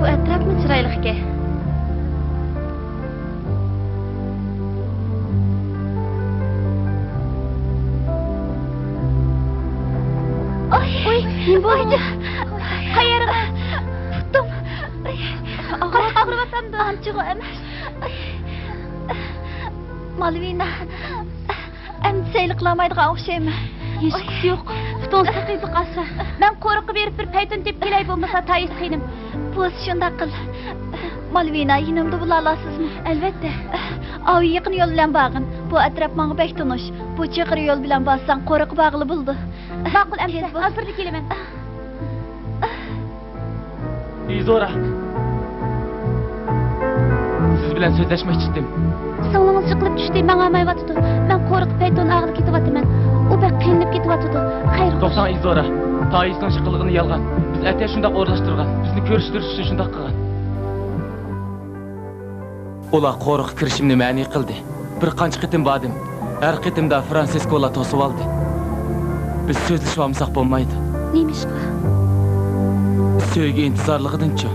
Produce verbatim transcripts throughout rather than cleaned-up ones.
بۇ ئەتراپمۇ چىرايلىق ئىكەن. ئاي، ئۇي، نېمە بولدى؟ قايەرگە؟ پۇتۇم. ئاغرىۋاتامدۇ؟ ئانچىغۇ ئەمەس. مالۋىنا. ئەمدى سەيلە قىلالمايدىغان ئوخشايمەن. ھېچقىسى يوق. پۇتۇڭ سېقىلدى قالسا. مەن قورۇققا بېرىپ بىر پەيتۇن تېپىپ كېلەي بولمىسا، تايىس خېنىم. بولسا شۇنداق قىل. مالۋىنا، يېنىمدا بولالامسىزمۇ؟ ئەلۋەتتە. ئاۋۇ يېقىن يول بىلەن بارغىن. بۇ ئەتراپ ماڭا بەك تونۇش. بۇ چېقىر يول بىلەن بارساڭ، قورۇققا بارغىلى بولىدۇ. ماقۇل ئەمىسە، ھازىرلا كېلىمەن. ئىزورا! سىز بىلەن سۆزلەشمەكچىدىم. سىڭلىڭىز جىقىلىپ چۈشتى، ماڭالمايۋاتىدۇ. مەن قورقۇپ پەيتۇننى ئالغىلى كېتىۋاتىمەن. ئۇ بەك قىينىلىپ كېتىۋاتىدۇ. خەير، خوش. توختاڭ، ئىزورا. تايىسنىڭ ئىش قىلغىنى يالغان. بىز ئەتە شۇنداق ئورۇنلاشتۇرغان. بىزنى كۆرۈشتۈرۈش ئۈچۈن شۇنداق قىلغان. ئۇلار قورۇققا كىرىشىمنى مەنئى قىلدى. بىر قانچە قېتىم باردىم. ھەر قېتىمدا فرانسىسكولا توسۇۋالدى. بىز سۆزلىشىۋالمىساق بولمايدۇ. نېمىشقا؟ سۆيگۈ ئىنتىزارلىقىدىنچۇ.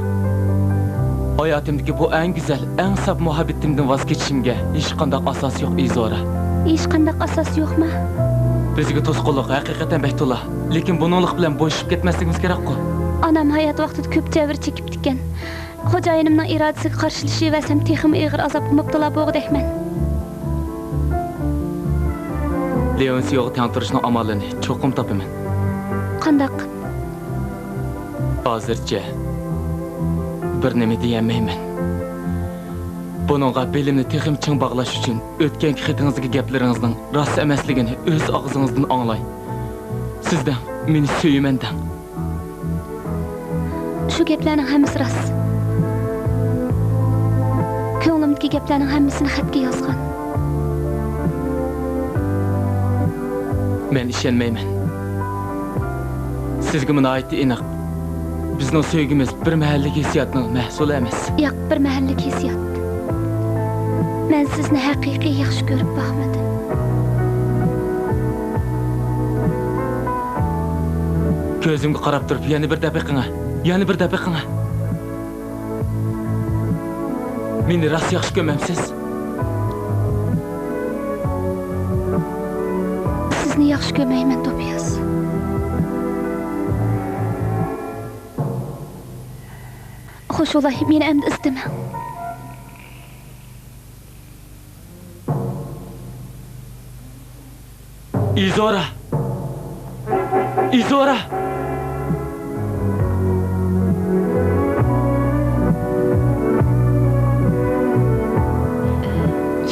ھاياتىمدىكى بۇ ئەڭ گۈزەل، ئەڭ ساپ مۇھەببىتىمدىن ۋاز كېچىشىمگە ھېچقانداق ئاساس يوق، ئىزورا. ھېچقانداق ئاساس يوقما؟ بىزگە توسقۇنلۇق ھەقىقەتەن بەك تولا. لېكىن بۇنىڭلىق بىلەن بوشىشىپ كەتمەسلىكىمىز كېرەكقۇ. ئانام ھايات ۋاقتىدا كۆپ جەبىر چېكىپتىكەن. خوجايىنىمنىڭ ئىرادىسىگە قارشىلىشىۋەرسەم، تېخىمۇ ئېغىر ئازابقا مۇپتىلا بولغۇدەكمەن. لېئونسىيوغا تەڭ تۇرۇشنىڭ ئامالىنى چوقۇم تاپىمەن. قانداق؟ ھازىرچە بىر نېمە دېيەلمەيمەن. بۇنىڭغا بېلىمنى تېخىمۇ چىڭ باغلاش ئۈچۈن، ئۆتكەنكى خېتىڭىزدىكى گەپلىرىڭىزنىڭ راست ئەمەسلىكىنى ئۆز ئاغزىڭىزدىن ئاڭلاي. سىز دەڭ، مېنى سۆيىمەن دەڭ. شۇ گەپلەرنىڭ ھەممىسى راست. كۆڭلۈمدىكى گەپلەرنىڭ ھەممىسىنى خەتكە يازغان. مەن ئىشەنمەيمەن. سىزگىمۇ ناھايىتى ئېنىق، بىزنىڭ سۆيگۈمىز بىر مەھەللىك ھېسسىياتنىڭ مەھسۇلى ئەمەس. ياق، بىر مەھەللىك ھېسسىيات. مەن سىزنى ھەقىقىي ياخشى كۆرۈپ باقمىدىم. كۆزۈمگە قاراپ تۇرۇپ يەنە بىر دەپ بېقىڭە. يەنە بىر دەپ بېقىڭە. مېنى راست ياخشى كۆرمەمسىز؟ سىزنى ياخشى كۆرمەيمەن، توبىياس. خوش بولاي، مېنى ئەمدى ئىزدىمەڭ. ئىزورا! ئىزورا!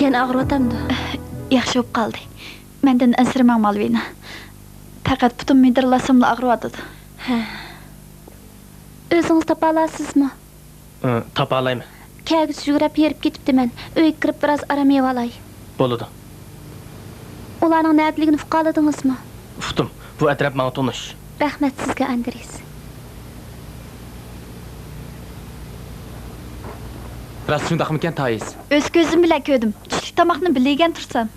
يەنە ئاغرىۋاتامدۇ؟ ياخشى بولۇپ قالدى. مەندىن ئەنسىرىمەڭ، مالۋىنا. پەقەت پۇتۇم مىدىرلاساملا ئاغرىۋاتىدۇ. ھە. ئۆزىڭىز تاپالارسىزمۇ؟ ئى، تاپالايمەن. كەلگۈسى يۈگرەپ ھېرىپ كېتىپتىمەن. ئۆيگە كىرىپ بىراز ئارام ئېلىۋالاي. بولىدۇ. ئۇلارنىڭ نەدىلىكىنى ئۇقالىدىڭىزمۇ؟ ئۇقتۇم. بۇ ئەتراپ ماڭا تونۇش. رەھمەت سىزگە، ئاندرېس. راست شۇنداقمىكەن، تايىس؟ ئۆز كۆزۈم بىلەن كۆردۈم. چۈشلۈك تاماقنى بىللە يېگەن تۇرسام.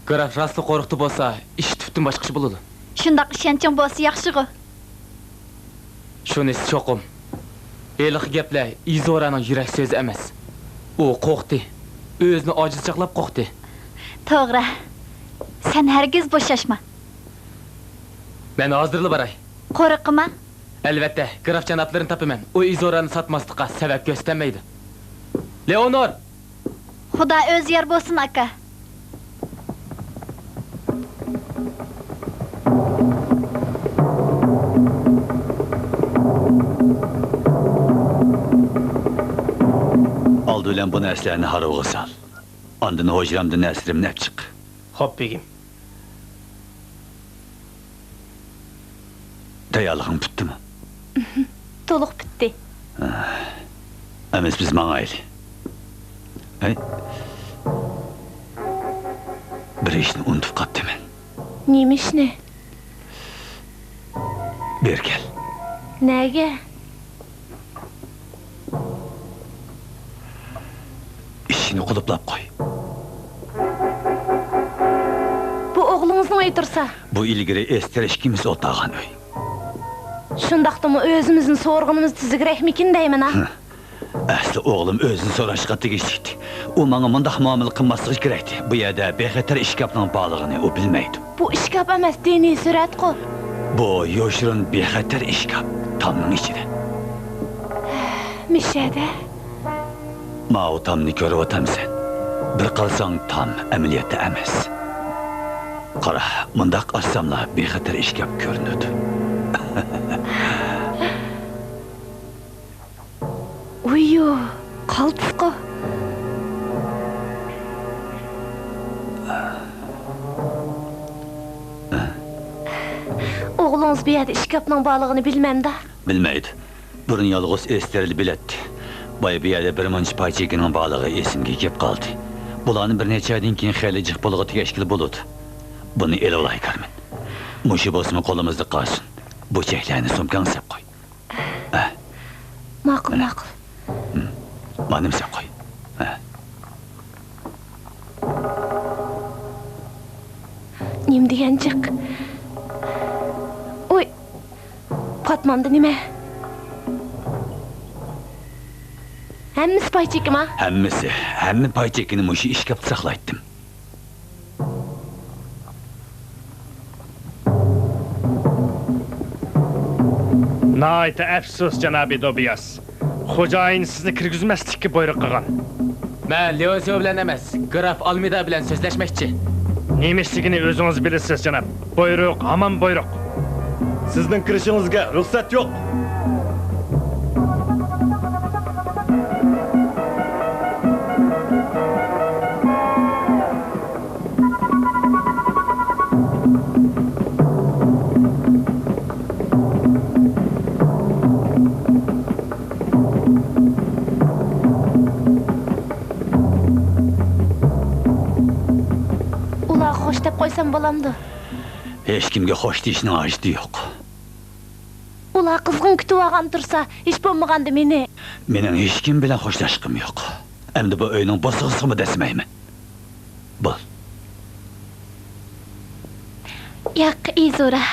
گراف راستلا قورقۇتى بولسا، ئىش تۈپتىن باشقىچە بولىدۇ. شۇنداق ئىشەنچىڭ بولسا ياخشىغۇ. شۇنىسى چوقۇم، ھېلىقى گەپلەر ئىزورانىڭ يۈرەك سۆزى ئەمەس. ئۇ قورقتى. ئۆزىنى ئاجىز چاغلاپ قورقتى. توغرا. سەن ھەرگىز بوشاشما. مەن ھازىرلا باراي. قورقما. ئەلۋەتتە، گراف جانابلىرىنى تاپىمەن. ئۇ ئىزورانى ساتماسلىققا سەۋەب كۆرسىتەلمەيدۇ. لېئونور! خۇدا ئۆزى يار بولسۇن، ئاكا. ئالدى بىلەن بۇ نەرسىلەرنى ھارۋىغا سال. ئاندىن ھۇجرامدىن نەرسىلىرىمنى ئەپ چىق. خوپ، بېگىم. تەييارلىقىڭ پۈتتىمۇ؟ تولۇق پۈتتى. ئەمىسە بىز ماڭايلى. ھەي. بىر ئىشنى ئۇنتۇپ قاپتىمەن. نېمە ئىشنى؟ بېرى كەل. نەگە؟ ئىشىكنى قۇلۇپلاپ قوي. بۇ ئوغلىڭىزنىڭ ئۆيى تۇرسا؟ بۇ ئىلگىرى ئېستېر ئىككىمىز ئولتۇرغان ئۆي. شۇنداقتىمۇ ئۆزىمىزنى سورىغىنىمىز تۈزۈكرەكمىكىن دەيمەن ھە. ئەسلى ئوغلۇم ئۆزىنى سوراشقا تېگىشلىكتى. ئۇ ماڭا مۇنداق مۇئامىلە قىلماسلىقى كېرەكتى. بۇ يەردە بىخەتەر ئىشكاپنىڭ بارلىقىنى ئۇ بىلمەيدۇ. بۇ ئىشكاپ ئەمەس، دىنىي سۈرەتقۇ. بۇ يوشۇرۇن بىخەتەر ئىشكاپ، تامنىڭ ئىچىدە. مىشەدە؟ ماۋۇ تامنى كۆرۈۋاتامسەن؟ بىر قارىساڭ تام ئەمەلىيەتتە ئەمەس. قارا، مۇنداق ئاچساملا بىخەتەر ئىشكاپ كۆرۈنىدۇ. ئۇيۇ، قالتىسقۇ. ئوغلىڭىز بۇ يەردە ئىشكاپنىڭ بارلىقىنى بىلمەمدا؟ بىلمەيدۇ. بۇرۇن يالغۇز ئېستېرلا بىلەتتى. بايا بۇ يەردە بىر مۇنچە پاي چېكىنىڭ بارلىقى ئېسىمگە كېلىپ قالدى. بۇلارنى بىر نەچچە ئايدىن كېيىن خېلى جىق پۇلغا تېگەشكىلى بولىدۇ. بۇنى ئېلىۋالاي، كارمېن. مۇشۇ بولسىمۇ قولىمىزدا قالسۇن. بۇ چەكلەرنى سومكاڭغا سەپ قوي. ھە. ماقۇل، ماقۇل. مانا نېمە سەپ قوي. ھە. نېمە دېگەن جىق؟ ئۇي، پاتمامدا نېمە؟ ھەممىسى پاي چېكىما؟ ھەممىسى، ھەممە پاي چېكىنى مۇشۇ ئىشكاپتا ساقلايتتىم. ناھايىتى ئەپسۇس، جانابىي دوبىياس. خوجايىن سىزنى كىرگۈزمەسلىككە بۇيرۇق قىلغان. مەن لېئونسىيو بىلەن ئەمەس، گراف ئالمېدا بىلەن سۆزلەشمەكچى. نېمە ئىشلىكىنى ئۆزىڭىز بىلىسىز، جاناب. بۇيرۇق، ھامان بۇيرۇق. سىزنىڭ كىرىشىڭىزگە رۇخسەت يوق. ئۇلارغا خوش دەپ قويسام بولامدۇ؟ ھېچكىمگە خوش دېيىشنىڭ ھاجىتى يوق. ئۇلار قىزغىن كۈتۈۋالغان تۇرسا، ھېچ بولمىغاندا مېنى. مېنىڭ ھېچكىم بىلەن خوشلاشقۇم يوق. ئەمدى بۇ ئۆينىڭ بوسۇغىسىغىمۇ دەسسىمەيمەن. بول. ياق، ئىزورا.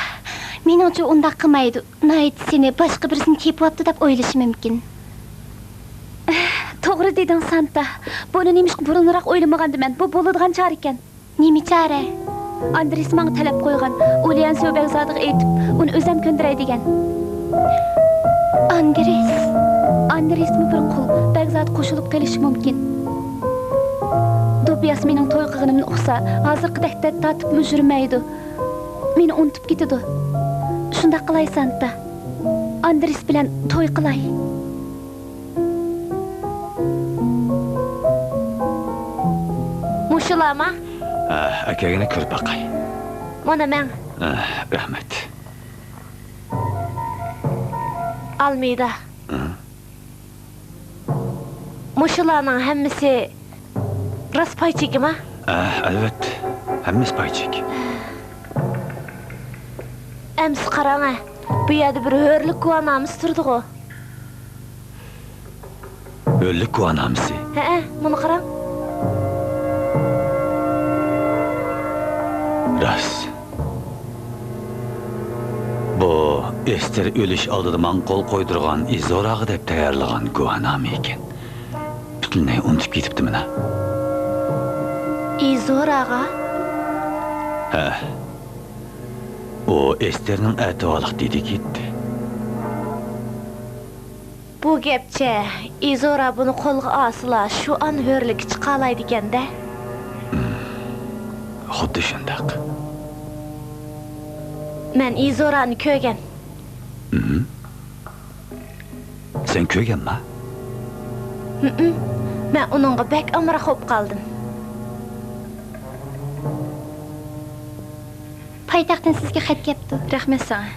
مېنىڭچە ئۇنداق قىلمايدۇ. ناھايىتى سېنى باشقا بىرسىنى تېپىۋاپتۇ دەپ ئويلىشى مۇمكىن. توغرا دېدىڭ، سانتا. بۇنى نېمىشقا بۇرۇنراق ئويلىمىغاندىمەن؟ بۇ بولىدىغان چارىكەن. نېمە چارە؟ ئاندرېس ماڭا تەلەپ قويغان. ئۇ ليەنسيو بەگزادىغا ئېيتىپ، ئۇنى ئۆزەم كۆندۈرەي دېگەن. ئاندرېس؟ ئاندرېسمۇ بىر قۇل، بەگزادى قوشۇلۇپ قېلىشى مۇمكىن. دوبىياس مېنىڭ توي قىلغىنىمنى ئۇقسا، ھازىرقىدەك دەرد تارتىپمۇ يۈرمەيدۇ. مېنى ئۇنتۇپ كېتىدۇ. شۇنداق قىلاي، سانتا. ئاندرېس بىلەن توي قىلاي. مۇشۇلارما؟ ھە، ئەكەلگىنە كۆرۈپ باقاي. مانا مەن. ھە، رەھمەت. ئالمېدا. ھە؟ مۇشۇلارنىڭ ھەممىسى راست پاي چېكىما؟ ھە، ئەلۋەتتە. ھەممىسى پاي چېكى. ئەمسە قاراڭە، بۇ يەردە بىر ھۆرلۈك گۇۋاھنامىسى تۇرىدىغۇ. ھۆرلۈك گۇۋاھنامىسى؟ ھەئە، مۇنى قاراڭ. راست. بۇ ئېستېر ئۆلۈش ئالدىدا ماڭا قول قويدۇرغان ئىزوراغا دەپ تەييارلىغان گۇۋاھنامە ئىكەن. پۈتۈنلەي ئۇنتۇپ كېتىپتىمەن ھە. ئىزوراغا؟ ھە. ئۇ ئېستېرنىڭ ئەتىۋالىق دېدى كېتتى. بۇ گەپچە، ئىزورا بۇنى قولغا ئالسىلا، شۇ ئان ھۆرلۈكى چىقالايدىكەن-دە. خۇددى شۇنداق. مەن ئىزورانى كۆرگەن. مم. سەن كۆرگەنما؟ ھىم. مەن ئۇنىڭغا بەك ئامراق بولۇپ قالدىم. پايتەختتىن سىزگە خەت كەپتۇ. رەھمەت ساڭا.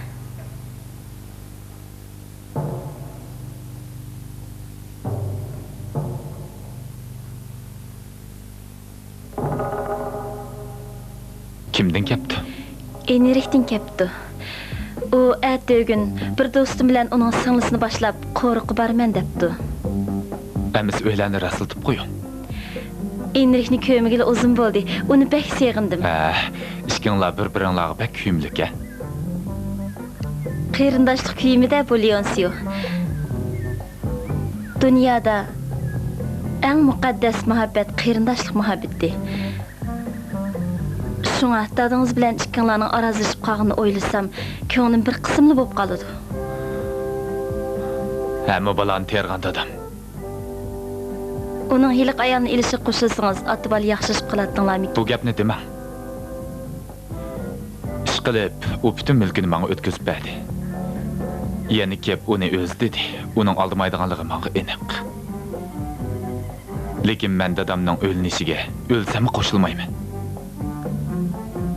كىمدىن كەپتۇ؟ ئېنرىكتىن كەپتۇ. ئۇ ئەتىگۈن بىر دوستۇم بىلەن ئۇنىڭ سىڭلىسىنى باشلاپ، قورۇققا بارىمەن دەپتۇ. ئەمىسە ئۆيلەرنى راسلىتىپ قويۇڭ. ئېنرىكنى كۆرمىگىلى ئۇزۇن بولدى. ئۇنى بەك سېغىندىم. ھە، ئىككىڭلار بىر-بىرىڭلارغا بەك كۆيۈملۈك ھە. قېرىنداشلىق كۆيۈمى-دە بۇ، لېئونسىيو. دۇنيادا ئەڭ مۇقەددەس مۇھەببەت قېرىنداشلىق مۇھەببىتى. شۇڭا دادىڭىز بىلەن ئىككىڭلارنىڭ ئارازلىشىپ قالغىنىنى ئويلىسام، كۆڭلۈم بىر قىسىملا بولۇپ قالىدۇ. ھەممە بالانى تېرىغان دادام. ئۇنىڭ ھېلىقى ئايالنى ئېلىشىغا قوشۇلسىڭىز، ئاتا-بالا ياخشىلىشىپ قالاتتىڭلارمىكىن؟ بۇ گەپنى دېمەڭ. ئىشقىلىپ، ئۇ پۈتۈن مۈلكىنى ماڭا ئۆتكۈزۈپ بەردى. يەنە كېلىپ ئۇنى ئۆزى دېدى. ئۇنىڭ ئالدىمايدىغانلىقى ماڭا ئېنىق. لېكىن مەن دادامنىڭ ئۆلۈنۈشىگە ئۆلسەممۇ قوشۇلمايمەن.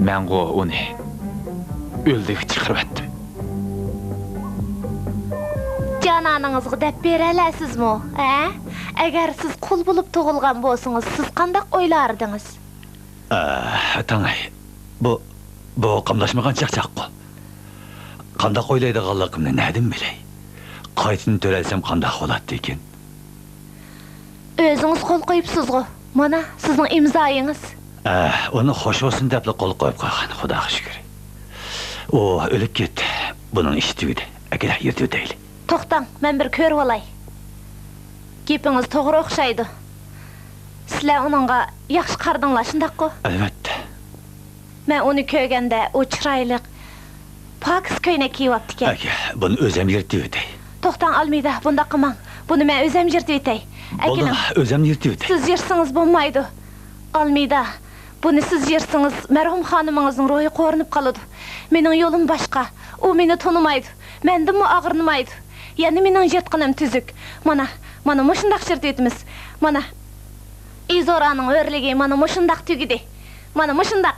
مەنغۇ ئۇنى ئۆلدىگە چىقىرىۋەتتىم. جانانىڭىزغا دەپ بېرەلەيسىزمۇ، ھە؟ ئەگەر سىز قۇل بولۇپ تۇغۇلغان بولسىڭىز، سىز قانداق ئويلاردىڭىز؟ ئە، تاڭاي، بۇ، بۇ قاملاشمىغان چاقچاققۇ. قانداق ئويلايدىغانلىقىمنى نەدىن بىلەي؟ قايتىدىن تۆرەلسەم قانداق بولاتتىكىن؟ ئۆزىڭىز قول قويۇپسىزغۇ. مانا، سىزنىڭ ئىمزايىڭىز. ئە، ئۇنى خوش بولسۇن دەپلا قول قويۇپ قويغان، خۇداغا شۈكۈر. ئۇ ئۆلۈپ كەتتى. بۇنىڭ ئىشى تۈگىدى. ئەكېلە، يىرتىۋېتەيلى. توختاڭ، مەن بىر كۆرۈۋالاي. گېپىڭىز توغرا ئوخشايدۇ. سىلەر ئۇنىڭغا ياخشى قارىدىڭلار، شۇنداققۇ؟ ئەلۋەتتە. مەن ئۇنى كۆرگەندە، ئۇ چىرايلىق، پاكىز كۆينەك كىيىۋاپتىكەن. ئەكە، بۇنى ئۆزۈم يىرتىۋېتەي. توختاڭ، ئالمىدا، بۇنداق قىلماڭ. بۇنى مەن ئۆزۈم يىرتىۋېتەي. بولدى، ئەكېلىڭ. ئۆزۈم يىرتىۋېتەي. سىز يىرسىڭىز بولمايدۇ. ئالمىدا، بۇنى سىز يىرسىڭىز، مەرھۇم خانىمىڭىزنىڭ روھى قورۇنۇپ قالىدۇ. مېنىڭ يولۇم باشقا. ئۇ مېنى تونۇمايدۇ. مەندىنمۇ ئاغرىنمايدۇ. يەنە مېنىڭ يىرتقىنىم تۈزۈك. مانا، مانا مۇشۇنداق يىرتىۋېتىمىز. مانا. ئىزورانىڭ ھۆرلۈكى مانا مۇشۇنداق تۈگىدى. مانا مۇشۇنداق.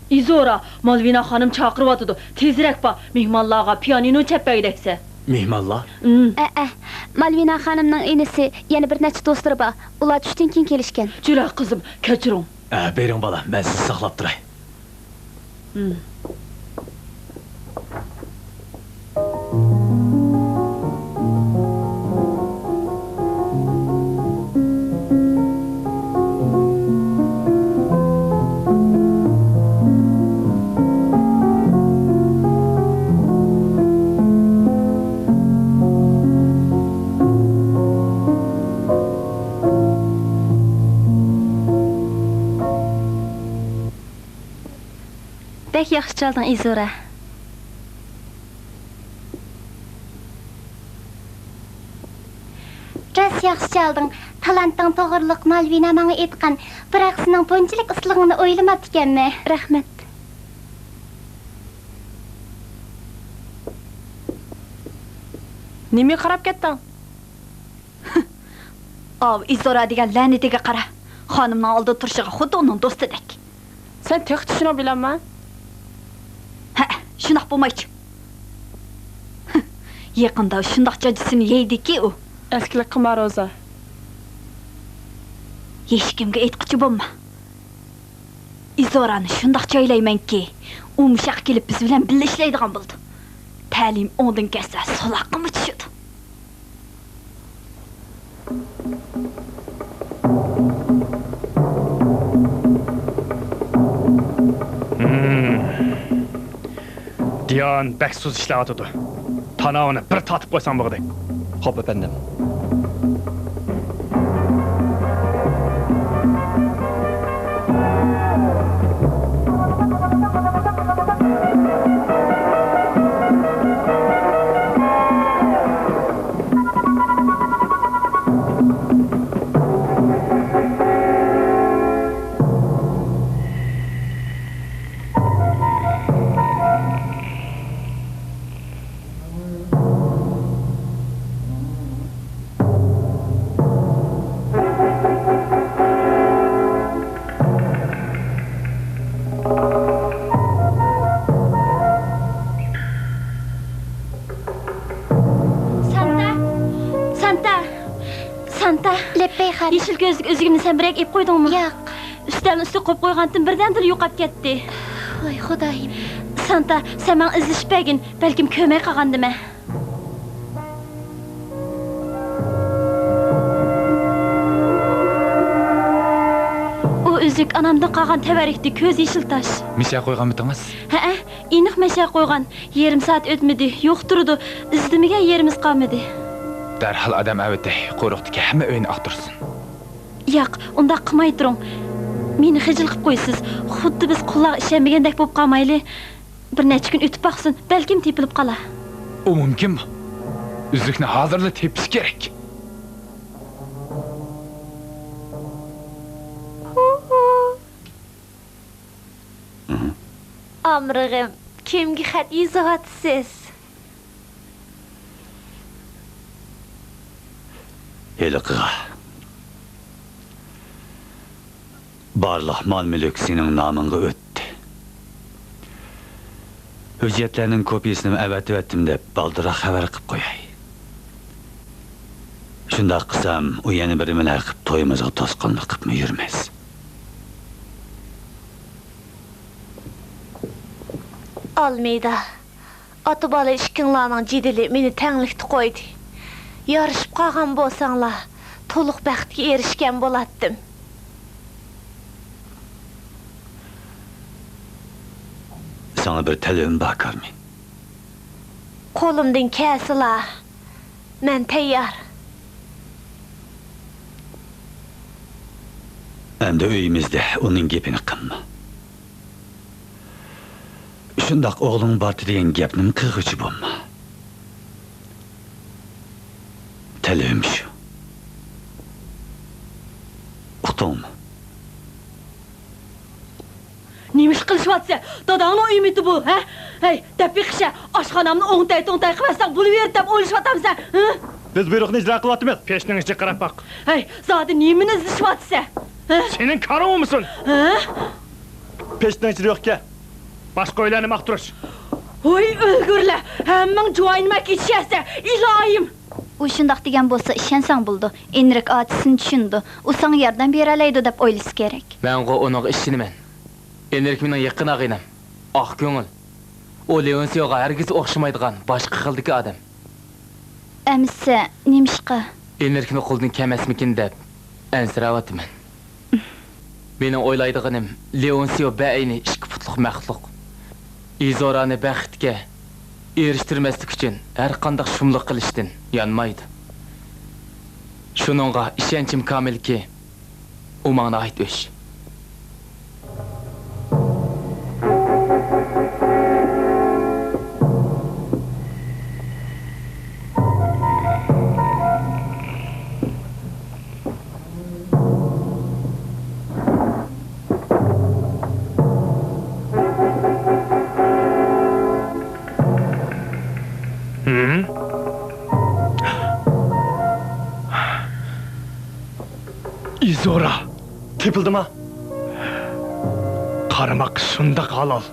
ئىزورا، مالۋىنا خانىم چاقىرىۋاتىدۇ. تېزرەك بار، مېھمانلارغا پىيانىنو چەپ بەرگۈدەكسەن. مېھمانلار؟ ئىم. ئەئە، مالۋىنا خانىمنىڭ ئىنىسى، يەنە بىر نەچچە دوستلىرى بار. ئۇلار چۈشتىن كېيىن كېلىشكەن. جۈرئەت قىزىم، كەچۈرۈڭ. ئە، بېرىڭ بالام، مەن سىزنى ساقلاپ تۇراي. بەك ياخشى چالدىڭ، ئىزورا. راست ياخشى چالدىڭ. تالانتىڭ توغرىلىق مالۋىنا ماڭا ئېيتقان، بىراق سېنىڭ بۇنچىلىك ئۇستىلىقىڭنى ئويلىماپتىكەنمەن. رەھمەت. نېمىگە قاراپ كەتتىڭ؟ ئاۋۇ ئىزورا دېگەن لەنىتىگە قارا. خانىمنىڭ ئالدىدا تۇرۇشىغا خۇددى ئۇنىڭ دوستىدەك. سەن تېخىچە شۇنى بىلەمما؟ ھە، شۇنداق بولمايچۇ. يېقىندا شۇنداق جاجىسىنى يەيدىكى ئۇ. ئەسكىلىك قىلما، روزا. ھېچكىمگە ئېيتقۇچى بولما. ئىزورانى شۇنداق جايلايمەنكى، ئۇ مۇشۇ ياققا كېلىپ بىز بىلەن بىللە ئىشلەيدىغان بولىدۇ. تەلىيىم ئوڭدىن كەتسە، سولاققىمۇ چۈشىدۇ. دىيان بەك سۇس ئىشلەۋاتىدۇ. تاناۋىنى بىر تارتىپ قويساڭ بولغۇدەك. خوپ، ئەپەندىم. ئۆزۈكۈمنى سەن بىرەرگە ئېلىپ قويدۇڭمۇ؟ ياق. ئۈستەلنىڭ ئۈستىگە قويۇپ قويغانتىم، بىردەمدىلا يوقاپ كەتتى. ۋاي خۇدايىم. سانتا، سەن ماڭا ئىزدىشىپ بەرگىن، بەلكىم كۆرمەي قالغاندىمەن. ئۇ ئۈزۈك ئانامدىن قالغان تەۋەررۈكتى، كۆز يېشىل تاش. مىشە قويغانمىدىڭىز؟ ھەئە، ئېنىق مەشە قويغان. يېرىم سائەت ئۆتمىدى، يوق تۇرىدۇ. ئىزدىمىگەن يېرىمىز قالمىدى. دەرھال ئادەم ئەۋېتەي، قورۇقتىكى ھەممە ئۆينى ئاختۇرسۇن. ياق، ئۇنداق قىلماي تۇرۇڭ. مېنى خىجىل قىلىپ قويىسىز. خۇددى بىز قۇللارغا ئىشەنمىگەندەك بولۇپ قالمايلى. بىر نەچچە كۈن ئۆتۈپ باقسۇن، بەلكىم تېپىلىپ قالار. ئۇ مۇمكىنمۇ؟ ئۈزۈكنى ھازىرلا تېپىش كېرەك. ئامرىغىم، كىمگە خەت يېزىۋاتىسىز؟ ھېلىقىغا. بارلىق مال-مۈلۈك سېنىڭ نامىڭغا ئۆتتى. ھۆججەتلەرنىڭ كوپىيىسىنىمۇ ئەۋەتىۋەتتىم دەپ، بالدۇرراق خەۋەر قىپ قوياي. شۇنداق قىلسام، ئۇ يەنە بىر نېمىلەر قىپ، تويىمىزغا توسقۇنلۇق قىپمۇ يۈرمەس. ئالمىدا، ئاتا-بالا ئىككىڭلارنىڭ جېدىلى مېنى تەڭلىكتە قويدى. يارىشىپ قالغان بولساڭلار، تولۇق بەختكە ئېرىشكەن بولاتتىم. ساڭا بىر تەلىپىم بار، كارمېن. قولۇمدىن كەلسىلا، مەن تەييار. ئەمدى ئۆيىمىزدە ئۇنىڭ گېپىنى قىلما. شۇنداق ئوغلۇڭ بارتى دېگەن گەپنىمۇ قىلغۇچى بولما. تەلىپىم شۇ. ئۇقتۇڭمۇ؟ نېمە ئىش قىلىشىۋاتىسەن؟ داداڭنىڭ ئۆيىمىتى بۇ، ھە؟ ھەي، دەپ بېقىشە، ئاشخانامنى ئوڭتاي-توڭتاي قىلىۋەتسەڭ بولۇۋېرىدۇ دەپ ئويلىشىۋاتامسەن، ھە؟ بىز بۇيرۇقنى ئىجرا قىلىۋاتىمىز. پېشىنىڭ ئىچىگە قاراپ باق. ھەي، زادى نېمىنى ئىزدىشىۋاتىسەن، ھە؟ سېنىڭ كارىڭ بولمىسۇن! ھە؟ پېشىنىڭ ئىچىدە يوقكەن. باشقا ئۆيلەرنى ئاختۇرۇش. ھوي، ئۆلگۈرلە! ھەممىڭ جۇۋاينىما كېتىشەسە، ئىلاھىم! ئۇ شۇنداق دېگەن بولسا، ئىشەنسەڭ بولىدۇ. ئېنرىك ئاچىسىنى چۈشىنىدۇ. ئۇ ساڭا ياردەم بېرەلەيدۇ دەپ ئويلىسا كېرەك. مەنغۇ ئۇنىڭغا ئىشىنىمەن. ئېنرىك مېنىڭ يېقىن ئاغىنەم. ئاق كۆڭۈل. ئۇ لېئونسىيوغا ھەرگىز ئوخشىمايدىغان باشقا خىلدىكى ئادەم. ئەمىسە نېمىشقا؟ ئېنرىكنى قولدىن كەلمەسمىكىن دەپ ئەنسىرەۋاتىمەن. مېنىڭ ئويلايدىغىنىم، لېئونسىيو بەئەينى ئىككى پۇتلۇق مەخلۇق. ئىزورانى بەختكە ئېرىشتۈرمەسلىك ئۈچۈن ھەرقانداق شۇملۇق قىلىشتىن يانمايدۇ. شۇنىڭغا ئىشەنچىم كامىلكى، ئۇ ماڭا ناھايىتى ئۆچ. ئىزورا! تېپىلدىما؟ قارىماق شۇنداق ھالال.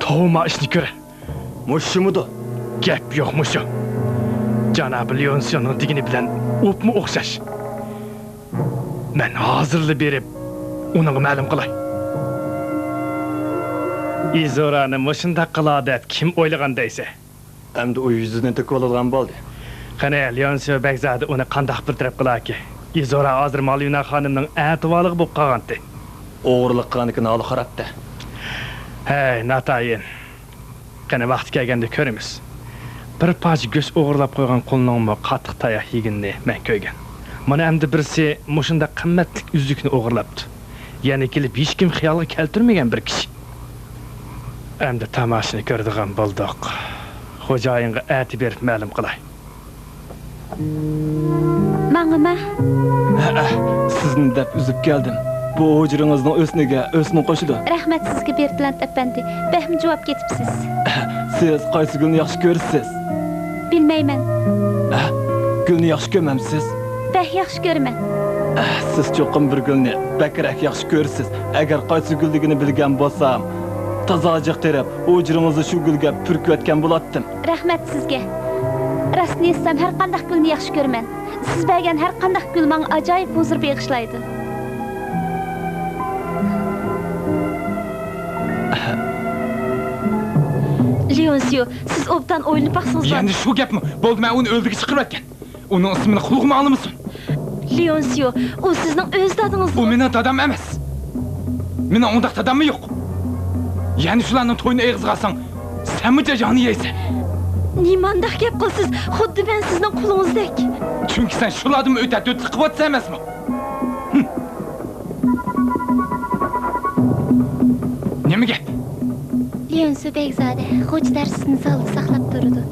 توۋا، ما ئىشنى كۆرە. مۇشۇمىدۇ؟ گەپ يوق مۇشۇ. جانابى لېئونسىيونىڭ دېگىنى بىلەن ئوپمۇ ئوخشاش. مەن ھازىرلا بېرىپ، ئۇنىڭغا مەلۇم قىلاي. ئىزورانى مۇشۇنداق قىلا دەپ كىم ئويلىغان دەيسە؟ ئەمدى ئۇ يۈزىدىن تۆكۈۋالىدىغان بولدى. قېنى، لېئونسىيو بەگزادە ئۇنى قانداق بىر تەرەپ قىلاكى؟ ئىزورا ھازىر مالۋىنا خانىمنىڭ ئەتىۋارلىقى بولۇپ قالغانتى. ئوغرىلىق قىلغاندىكىن ھالى خارابتە. ھەي، ناتايىن. قېنى، ۋاقتى كەلگەندە كۆرىمىز. بىر پارچە گۆش ئوغرىلاپ قويغان قۇلنىڭمۇ قاتتىق تاياق يېگىنىنى مەن كۆرگەن. مانا ئەمدى بىرسى مۇشۇنداق قىممەتلىك ئۈزۈكنى ئوغرىلاپتۇ. يەنە كېلىپ ھېچكىم خىيالىغا كەلتۈرمىگەن بىر كىشى. ئەمدى تاماشىنى كۆرىدىغان بولدۇق. خوجايىنغا ئەتە بېرىپ مەلۇم قىلاي. ماڭىمۇ؟ ھەئە، سىزنى دەپ ئۈزۈپ كەلدىم. بۇ ھۇجرىڭىزنىڭ ھۆسنىگە ھۆسنى قوشىدۇ. رەھمەت سىزگە، بېرتلاند ئەپەندى. بەكمۇ جۇۋاپ كېتىپسىز. سىز قايسى گۈلنى ياخشى كۆرىسىز؟ بىلمەيمەن. ھە؟ گۈلنى ياخشى كۆرمەمسىز؟ بەك ياخشى كۆرىمەن. سىز چوقۇم بىر گۈلنى بەكرەك ياخشى كۆرىسىز. ئەگەر قايسى گۈللۈكىنى بىلگەن بولسام، تازا جىق تېرىپ، ھۇجرىڭىزنى شۇ گۈلگە پۈركۈۋەتكەن بولاتتىم. رەھمەت سىزگە. راستىنى ئېيتسام، ھەر قانداق گۈلنى ياخشى كۆرىمەن. سىز بەرگەن ھەر قانداق گۈل ماڭا ئاجايىپ ھۇزۇر بېغىشلايدۇ. لېئونسىيو، سىز ئوبدان ئويلىنىپ باقسىڭىز بولىدۇ. يەنە شۇ گەپمۇ؟ بولدى، مەن ئۇنى ئۆلدۈرگۈچە چىقىرىۋەتكەن. ئۇنىڭ ئىسمىنى قۇلىقىمغا ئاڭلىمىسۇن. لېئونسىيو، ئۇ سىزنىڭ ئۆز دادىڭىز. ئۇ مېنىڭ دادام ئەمەس. مېنىڭ ئۇنداق داداممۇ يوق. يەنە شۇلارنىڭ تويىنى ئېغىزغا ئالساڭ، سەنمۇ جاجاڭنى يەيسەن. نېمانداق گەپ قىلىسىز؟ خۇددى مەن سىزنىڭ قۇلىڭىزدەك. چۈنكى سەن شۇلاردىنمۇ ئۆتە تۆتلۈك قىلىۋاتىسەن ئەمەسمۇ؟ ھىم. نېمە گەپ؟ ليونسۇ بەگزادە، خوجا دەرسىدىن زالدا ساقلاپ تۇرىدۇ.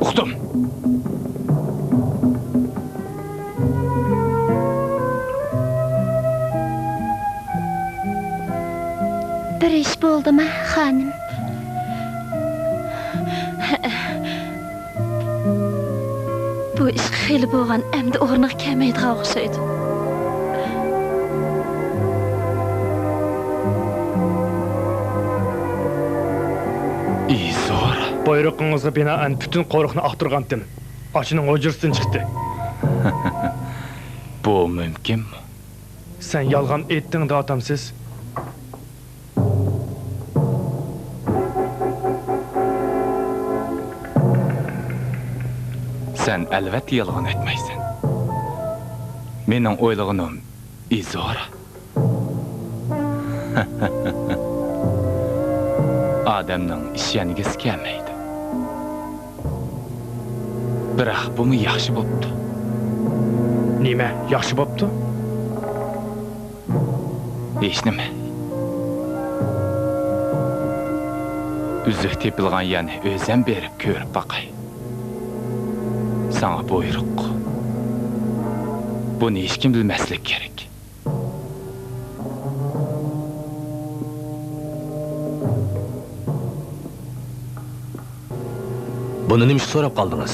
ئۇقتۇم. بىر ئىش بولدىما، خانىم؟ بۇ ئىشقا خېلى بولغان، ئەمدى ئورنىغا كەلمەيدىغان ئوخشايدۇ. ئىزور. بۇيرۇقىڭىزغا بىنائەن پۈتۈن قورۇقنى ئاختۇرغانتىم. ئاشۇنىڭ ھۇجرىسىدىن چىقتى. بۇ مۇمكىنمۇ؟ سەن يالغان ئېيتتىڭ، دادامسىز. سەن ئەلۋەتتە يالغان ئېيتمايسەن. مېنىڭ ئويلىغىنىم ئىزورا. ئادەمنىڭ ئىشەنگۈسى كەلمەيدۇ. بىراق بۇمۇ ياخشى بوپتۇ. نېمە ياخشى بوپتۇ؟ ھېچنېمە. ئۈزۈك تېپىلغان يەرنى ئۆزۈم بېرىپ كۆرۈپ باقاي. ساڭا بۇيرۇق. بۇنى ھېچكىم بىلمەسلىكى كېرەك. بۇنى نېمىشقا سوراپ قالدىڭىز؟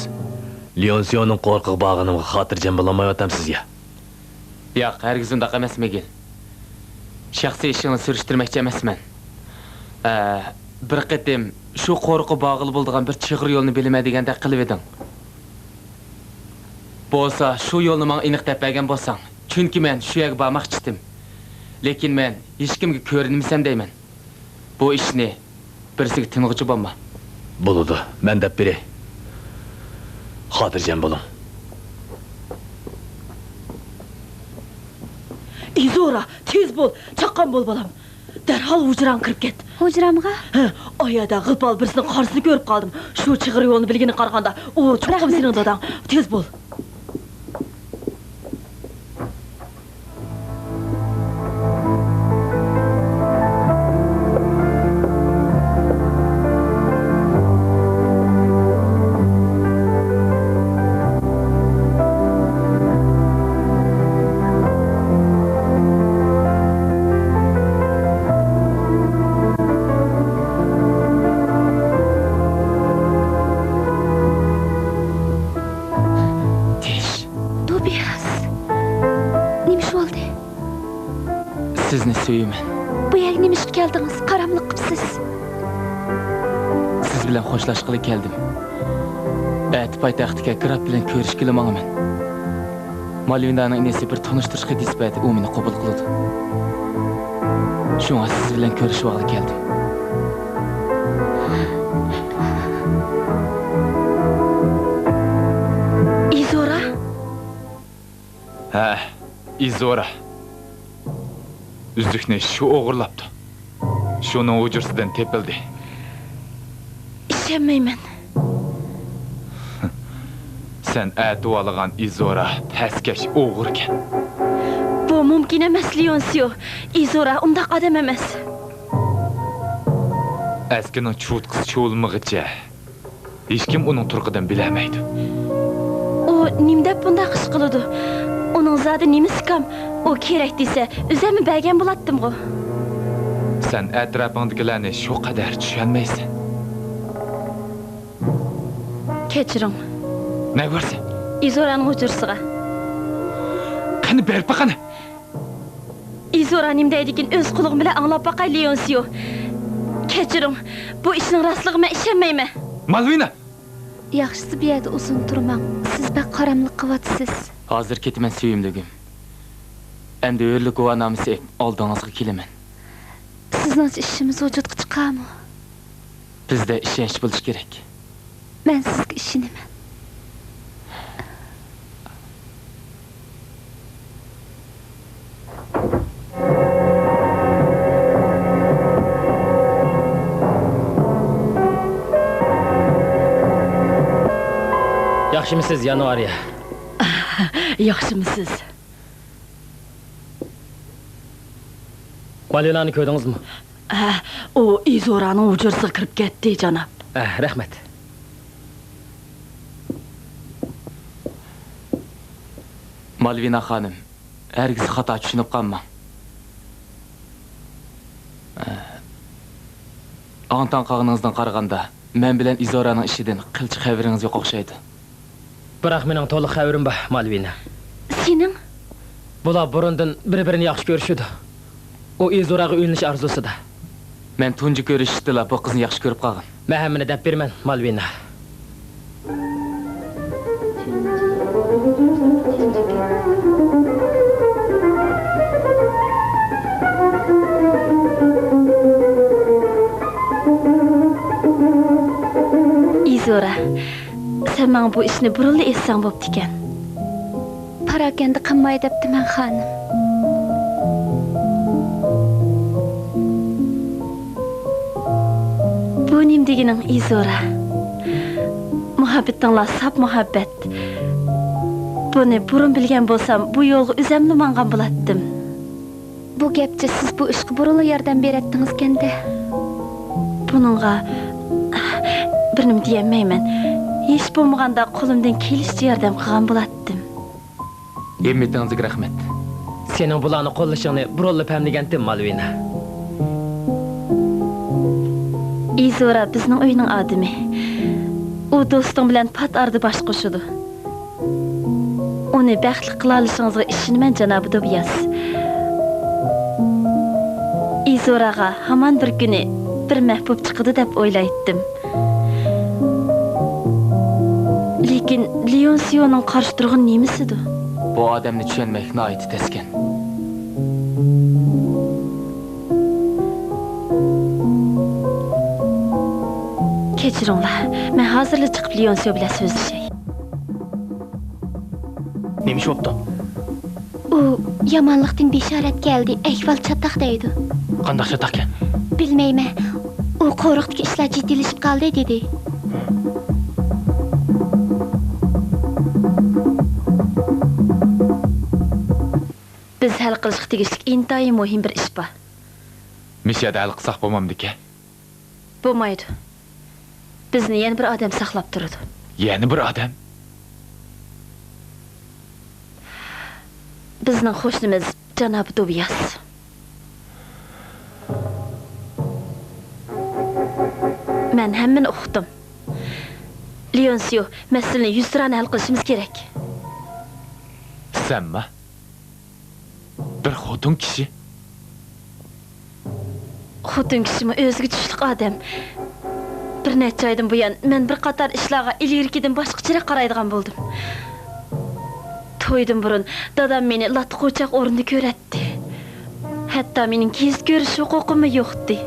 ليونسىيونىڭ قورۇقىغا بارغىنىمغا خاتىرجەم بولالمايۋاتامسىز يا؟ ياق، ھەرگىز ئۇنداق ئەمەس، مىگېل. شەخسىي ئىشىڭنى سۈرۈشتۈرمەكچى ئەمەسمەن. ئە، بىر قېتىم شۇ قورۇققا بارغىلى بولىدىغان بىر چىغىر يولنى بىلىمەن دېگەندەك قىلىۋىدىڭ. بولسا شۇ يولنى ماڭا ئېنىق دەپ بەرگەن بولساڭ، چۈنكى مەن شۇ يەرگە بارماقچىتىم. لېكىن مەن ھېچكىمگە كۆرۈنمىسەم دەيمەن. بۇ ئىشنى بىرسىگە تىنغۇچى بولما. بولىدۇ، مەن دەپ بېرەي. خاتىرجەم بولۇڭ. ئىزورا، تېز بول، چاققان بول، بالام. دەرھال ھۇجراڭغا كىرىپ كەت. ھۇجرامغا؟ ھە، ئۇ يەردە غىپال بىرسىنىڭ قارىسىنى كۆرۈپ قالدىم. شۇ چىغىر يولنى بىلگىنىگە قارىغاندا، ئۇ چوقۇم رەھمەت. سېنىڭ داداڭ. تېز بول. تىش. توبىياس. نېمە ئىش بولدى؟ سىزنى سۆيىمەن. بۇ يەرگە نېمە ئىشقا كەلدىڭىز؟ قاراملىق قىپسىز. سىز بىلەن خوشلاشقىلى كەلدىم. ئەتە پايتەختكە گراف بىلەن كۆرۈشكىلى ماڭىمەن. مالۋىنانىڭ ئىنىسى بىر تونۇشتۇرۇش خېتى سۈپەتىدە ئۇ مېنى قوبۇل قىلىدۇ. شۇڭا سىز بىلەن كۆرۈشۈۋالغىلى كەلدىم. ئىزورا؟ ھە، ئىزورا. ئۈزۈكنى شۇ ئوغرىلاپتۇ. شۇنىڭ ھۇجرىسىدىن تېپىلدى. ئىشەنمەيمەن. سەن ئەتىۋالغان ئىزورا پەسكەش ئوغرىكەن. بۇ مۇمكىن ئەمەس، ليونسىيو. ئىزورا ئۇنداق ئادەم ئەمەس. ئەسكىنىڭ چوتكىسى چۇۋۇلمىغىچە ھېچكىم ئۇنىڭ تۇرقىدىن بىلەلمەيدۇ. ئۇ نېمە دەپ بۇنداق ئىش قىلىدۇ؟ ئۇنىڭ زادى نېمىسى كام؟ ئۇ كېرەك دېسە، ئۆزۈممۇ بەرگەن بولاتتىمغۇ. سەن ئەتراپىڭدىكىلەرنى شۇ قەدەر چۈشەنمەيسەن. كەچۈرۈڭ. نەگە بارىسەن؟ ئىزورانىڭ ھۇجرىسىغا. قېنى، بېرىپ باققىنا. ئىزورا نېمە دەيدىكىن، ئۆز قۇلىقىم بىلەن ئاڭلاپ باقاي، ليونسىيو. كەچۈرۈڭ، بۇ ئىشنىڭ راستلىقىغا مەن ئىشەنمەيمەن. مالۋىنا! ياخشىسى، بۇ يەردە ئۇزۇن تۇرماڭ. سىز بەك قاراملىق قىلىۋاتىسىز. ھازىر كېتىمەن، سۆيۈملۈكۈم. ئەمدى ھۆرلۈك گۇۋاھنامىسى ئېلىپ، ئالدىڭىزغا كېلىمەن. سىزنىڭچە ئىشىمىز ۋۇجۇدقا چىقارمۇ؟ بىزدە ئىشەنچ بولۇشى كېرەك. مەن سىزگە ئىشىنىمەن. ياخشىمۇسىز، يانۋارىيە؟ ياخشىمۇسىز؟ مالۋىنانى كۆردىڭىزمۇ؟ ھە، ئۇ ئىزورانىڭ ھۇجرىسىغا كىرىپ كەتتى، جاناب. ھە، رەھمەت. مالۋىنا خانىم، ھەرگىز خاتا چۈشىنىپ قالماڭ. ئاڭ-تاڭ قالغىنىڭىزدىن قارىغاندا، مەن بىلەن ئىزورانىڭ ئىشىدىن قىلچە خەۋىرىڭىز يوق ئوخشايدۇ. بىراق مېنىڭ تولۇق خەۋىرىم بار، مالۋىنا. سېنىڭ؟ بۇلار بۇرۇندىن بىر-بىرىنى ياخشى كۆرۈشىدۇ. ئۇ ئىزوراغا ئۆيلىنىش ئارزۇسىدا. مەن تۇنجى كۆرۈشۈشتىلا بۇ قىزنى ياخشى كۆرۈپ قالغان. مەن ھەممىنى دەپ بېرىمەن، مالۋىنا. ئىزورا، سەن ماڭا بۇ ئىشنى بۇرۇنلا ئېيتساڭ بوپتىكەن. پاراكەندە قىلماي دەپتىمەن، خانىم. بۇ نېمە دېگىنىڭ، ئىزورا؟ مۇھەببىتىڭلار ساپ مۇھەببەت. بۇنى بۇرۇن بىلگەن بولسام، بۇ يولغا ئۆزەملا ماڭغان بولاتتىم. بۇ گەپچە سىز بۇ ئىشقا بۇرۇنلا ياردەم بېرەتتىڭىزكەن-دە. بۇنىڭغا بىر نېمە دېيەلمەيمەن. ھېچ بولمىغاندا قولۇمدىن كېلىشىچە ياردەم قىلغان بولاتتىم. ھىممىتىڭىزگە رەھمەت. سېنىڭ بۇلارنى قوللىشىڭنى بۇرۇنلا پەملىگەنتىم، مالۋىنا. ئىزورا بىزنىڭ ئۆينىڭ ئادىمى. ئۇ دوستۇڭ بىلەن پات ئارىدا باش قوشىدۇ. ئۇنى بەختلىك قىلالىشىڭىزغا ئىشىنىمەن، جانابى دوبىياس. ئىزوراغا ھامان بىر كۈنى بىر مەھبۇب چىقىدۇ دەپ ئويلايتتىم. لېكىن ليونسىيونىڭ قارشى تۇرغىنى نېمىسىدۇ؟ بۇ ئادەمنى چۈشەنمەك ناھايىتى تەسكەن. كەچۈرۈڭلار، مەن ھازىرلا چىقىپ ليونسىيو بىلەن سۆزلىشەي. نېمە ئىش بوپتۇ؟ ئۇ يامانلىقتىن بېشارەت كەلدى، ئەھۋال چاتاق دەيدۇ. قانداق چاتاقكەن؟ بىلمەيمەن. ئۇ قورۇقتىكى ئىشلار جىددىيلىشىپ قالدى دېدى. بىز ھەل قىلىشقا تېگىشلىك ئىنتايىن مۇھىم بىر ئىش بار. مۇشۇ يەردە ھەل قىلساق بولمامدىكەن؟ بولمايدۇ. بىزنى يەنە بىر ئادەم ساقلاپ تۇرىدۇ. يەنە بىر ئادەم؟ بىزنىڭ قوشنىمىز جانابى دوبىياس. مەن ھەممىنى ئۇقتۇم. ليونسيو، مەسىلىنى يۈزتۇرانە ھەل قىلىشىمىز كېرەك. سەنمۇ؟ بىر خوتۇن كىشى. خوتۇن كىشىمۇ ئۆزىگە چۈشلۈك ئادەم. بىر نەچچە ئايدىن بۇيان مەن بىر قاتار ئىشلارغا ئىلگىرىكىدىن باشقىچىراق قارايدىغان بولدۇم. تويدىن بۇرۇن دادام مېنى لاتا قوچاق ئورنىدا كۆرەتتى. ھەتتا مېنىڭ گېزىت كۆرۈش ھوقۇقۇممۇ يوقتى.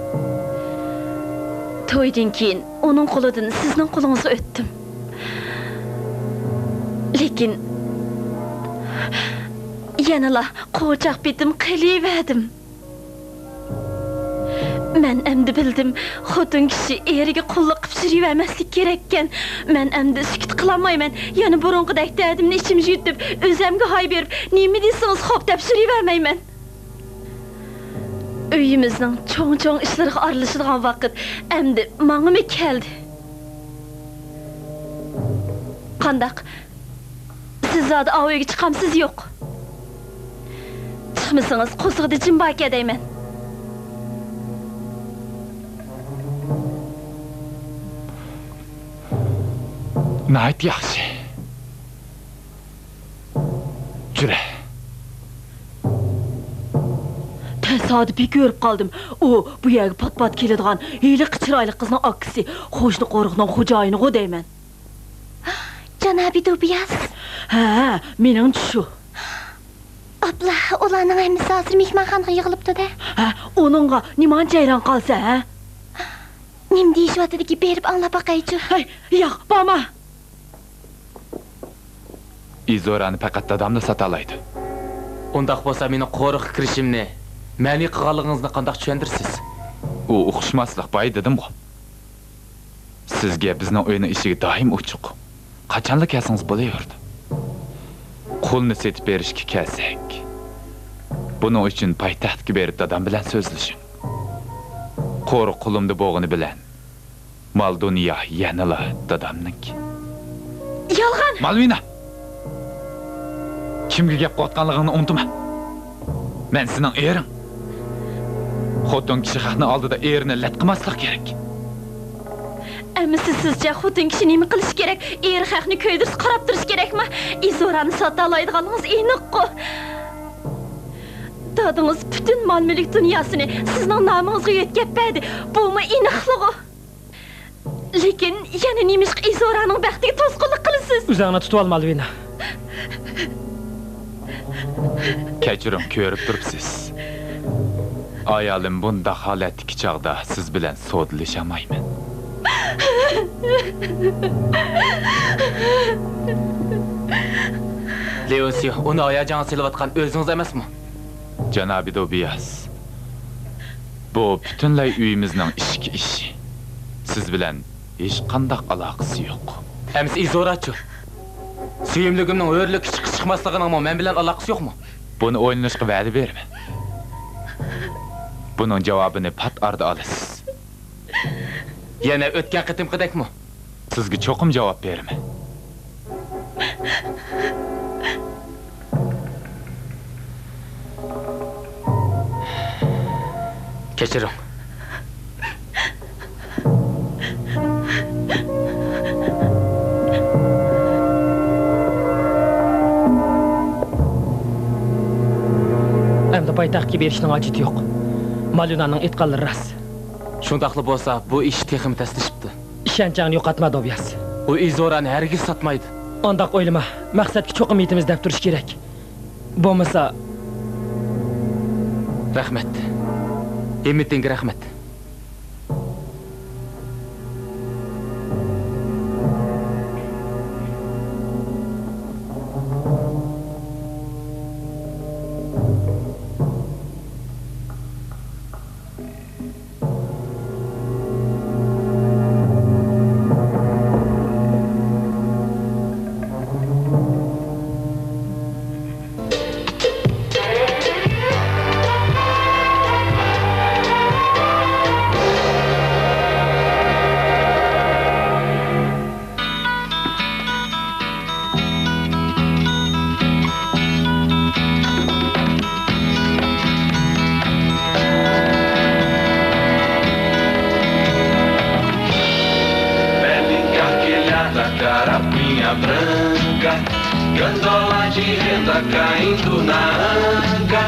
تويدىن كېيىن ئۇنىڭ قولىدىن سىزنىڭ قولىڭىزغا ئۆتتۈم. لېكىن يەنىلا قوچاق پېتىم قېلىۋەردىم. مەن ئەمدى بىلدىم، خوتۇن كىشى ئېرىگە قۇللۇق قىلىپ يۈرۈۋەرمەسلىك كېرەككەن. مەن ئەمدى سۈكۈت قىلالمايمەن. يەنە بۇرۇنقىدەك دەردىمنى ئىچىمگە يۇتۇپ، ئۆزۈمگە ھاي بېرىپ، نېمە دېسىڭىز خوپ دەپ يۈرۈۋەرمەيمەن. ئۆيىمىزنىڭ چوڭ-چوڭ ئىشلىرىغا ئارىلىشىدىغان ۋاقىت ئەمدى ماڭىمۇ كەلدى. قانداق؟ سىز زادى ئاۋۇ ئۆيگە چىقامسىز يوق؟ چىقمىسىڭىز، قورسىقىدا جىم باركەن دەيمەن. ناھايىتى ياخشى. جۈرە. تاسادىپىي كۆرۈپ قالدىم. ئۇ بۇ يەرگە پات-پات كېلىدىغان ھېلىقى چىرايلىق قىزنىڭ ئاكىسى، قوشنا قورۇقنىڭ خوجايىنىغۇ دەيمەن. جانابى دوبىياس. ھە، مېنىڭچە شۇ. ئابلا، ئۇلارنىڭ ھەممىسى ھازىر مېھمانخانىغا يىغىلىپتۇ-دە. ھە، ئۇنىڭغا نېمانچە ھەيران قالىسەن، ھە؟ نېمە دېيىشىۋاتىدىكى، بېرىپ ئاڭلاپ باقايچۇ. ھەي، ياق، بارما. ئىزورانى پەقەت داداملا ساتالايدۇ. ئۇنداق بولسا مېنىڭ قورۇققا كىرىشىمنى مەنئى قىلغانلىقىڭىزنى قانداق چۈشەندۈرىسىز؟ ئۇ ئۇقۇشماسلىق، بايا دېدىمغۇ. سىزگە بىزنىڭ ئۆينىڭ ئىشىكى دائىم ئوچۇق. قاچانلا كەلسىڭىز بولۇۋېرىدۇ. قۇلنى سېتىپ بېرىشكە كەلسەك، بۇنىڭ ئۈچۈن پايتەختكە بېرىپ دادام بىلەن سۆزلىشىڭ. قورۇق قولۇمدا بولغىنى بىلەن، مال-دۇنيا يەنىلا دادامنىڭكى. يالغان! مالۋىنا! كىمگە گەپ قىلىۋاتقانلىقىڭنى ئۇنتۇما. مەن سېنىڭ ئېرىڭ. خوتۇن كىشى خەقنىڭ ئالدىدا ئېرىنى لەت قىلماسلىق كېرەك. ئەمىسە سىزچە خوتۇن كىشى نېمە قىلىشى كېرەك؟ ئېرى خەقنى كۆيدۈرسە قاراپ تۇرۇش كېرەكمۇ؟ ئىزورانى ساتالايدىغانلىقىڭىز ئېنىققۇ. دادىڭىز پۈتۈن مال-مۈلۈك دۇنياسىنى سىزنىڭ نامىڭىزغا يۆتكەپ بەردى. بۇمۇ ئېنىقلىغۇ. لېكىن يەنە نېمىشقا ئىزورانىڭ بەختىگە توسقۇنلۇق قىلىسىز؟ ئۆزۈڭنى تۇتۇۋال، مالۋىنا. كەچۈرۈڭ، كۆرۈپ تۇرۇپسىز. ئايالىم بۇنداق ھالەتتىكى چاغدا سىز بىلەن سودىلىشالمايمەن. لېئونسىيو، ئۇنى ھاياجانغا سېلىۋاتقان ئۆزىڭىز ئەمەسمۇ؟ جانابى دوبىياس، بۇ پۈتۈنلەي ئۆيىمىزنىڭ ئىچكى ئىشى. سىز بىلەن ھېچقانداق ئالاقىسى يوق. ئەمىسە ئىزوراچۇ؟ سۆيۈملۈكۈمنىڭ ھۆرلۈككە چىقىش چىقماسلىقىنىڭمۇ مەن بىلەن ئالاقىسى يوقمۇ؟ بۇنى ئويلىنىشقا ۋەدە بېرىمەن. بۇنىڭ جاۋابىنى پات ئارىدا ئالىسىز. يەنە ئۆتكەن قېتىمقىدەكمۇ؟ سىزگە چوقۇم جاۋاب بېرىمەن. كەچۈرۈڭ. ئەمدى پايتەختكە بېرىشنىڭ ھاجىتى يوق. مالۋىنانىڭ ئېيتقانلىرى راست. شۇنداقلا بولسا، بۇ ئىش تېخىمۇ تەسلىشىپتۇ. ئىشەنچىڭنى يوقاتما، دوبىياس. ئۇ ئىزورانى ھەرگىز ساتمايدۇ. ئانداق ئويلىما. مەقسەتكە چوقۇم يېتىمىز دەپ تۇرۇش كېرەك. بولمىسا. رەھمەت. ھىممىتىڭگە رەھمەت. Bem brincar que ele atacará pinha branca, gandola de renda caindo na anca.